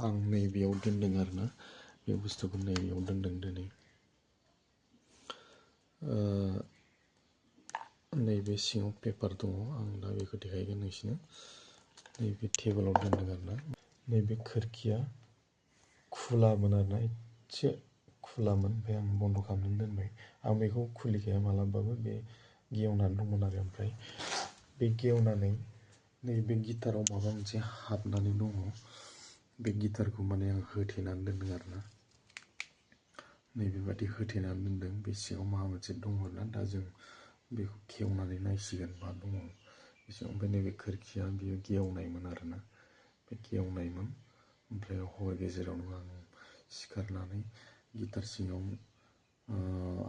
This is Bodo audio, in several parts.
आं नैबेयाव दोनदों आरोना बे बुस्थुखौ नैबेयाव दोनदों दिनै नैबे सिङाव पेपार दङ आं दा बेखौ देखायगोन नोंसिनो नैबे टेबोलाव दोनदों आरोना नैबे खोरखिया खुलामोन आरोना एसे खुलामोन ओमफ्राय आं बन्द' खालामनानै दोनबाय आं बेखौ खुलिखाया मालाबाबो बे गेवनानै दंमोन आरो ओमफ्राय बे गेवनानै नैबे गिटाराव माबा मोनसे हाबनानै दङ बे गिटारखौ माने आं होथेनानै दोनदों आरोना नैबेबादि होथेनानै दोनदों बे सिङाव माबा मोनसे दङ आरोना दा जों बेखौ खेवनानै नायसिगोन मा दङ बे सिङाव ओमफ्राय नैबे खोरखिया बियो गेवनायमोन आरोना बे गेवनायमोन ओमफ्राय हर गेजेरावनो आं सिखारनानै गिटार सिङाव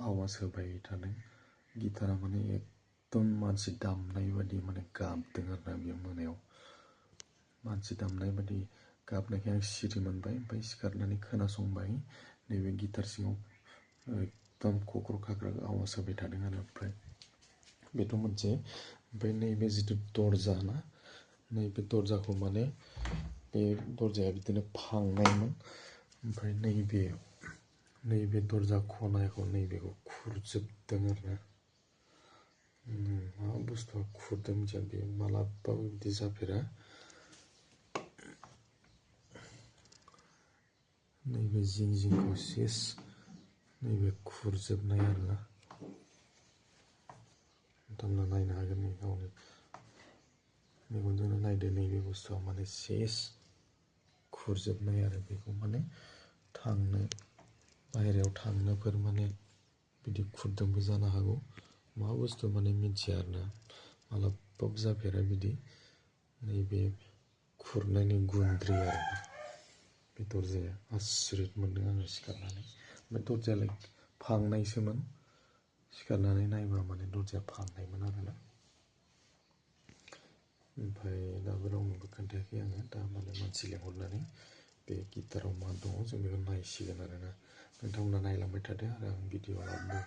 आवाज होबाय थादों गिटारा माने एकदम मानसि दामनाय बादि माने गाबदों आरोना बेयो मोनायाव मानसि दामनाय बादि गाबनायखाय आं सिरि मोनबाय ओमफ्राय सिखारनानै खोनासंबाय नैबे गिटार सिङाव एकदम खख्र' खाख्रा आवाज होबाय थादों आरो ओमफ्राय बेथ' मोनसे ओमफ्राय नैबे जिथु दरजा ना नैबे दरजाखौ माने बे दरजाया बिदिनो फांनायमोन ओमफ्राय नैबे दरजा खनाखौ नैबेखौ खुरजोबदों आरोना मा बुस्थुआ खुरदों मिथिया बे मालाबाबो बिदि जाफेरा नैबे जिं जिंखौ सेस नैबे खुरजोबनाय आरोना नोंथांमोना नायनो हागोन नै गावनि मेगनजोंनो नायदो नैबे बुस्थुआ माने सेस खुरजोबनाय आरो बेखौ माने थांनो बाहेरायाव थांनोफोर माने बिदि खुरदोंबो जानो हागौ मा बुस्थु माने मिथिया आरोना मालाबाबो जाफेरा बिदि नैबे खुरनायनि गुन्द्रि आरोना बे दरजाया आसरित मोन्दों आङो सिखारनानै ओमफ्राय दरजायालाय फांनायसोमोन सिखारनानै नायबा माने दरजाया फांनायमोन आरोना ओमफ्राय दाबो रावनोबो खोन्थायाखै आङो दा माने मानसि लेंहरनानै बे गिटाराव मा दङ जों बेखौ नायसिगोन आरोना नोंथांमोना नायलांबाय थादो आरो आं भिडिअ लाबोबाय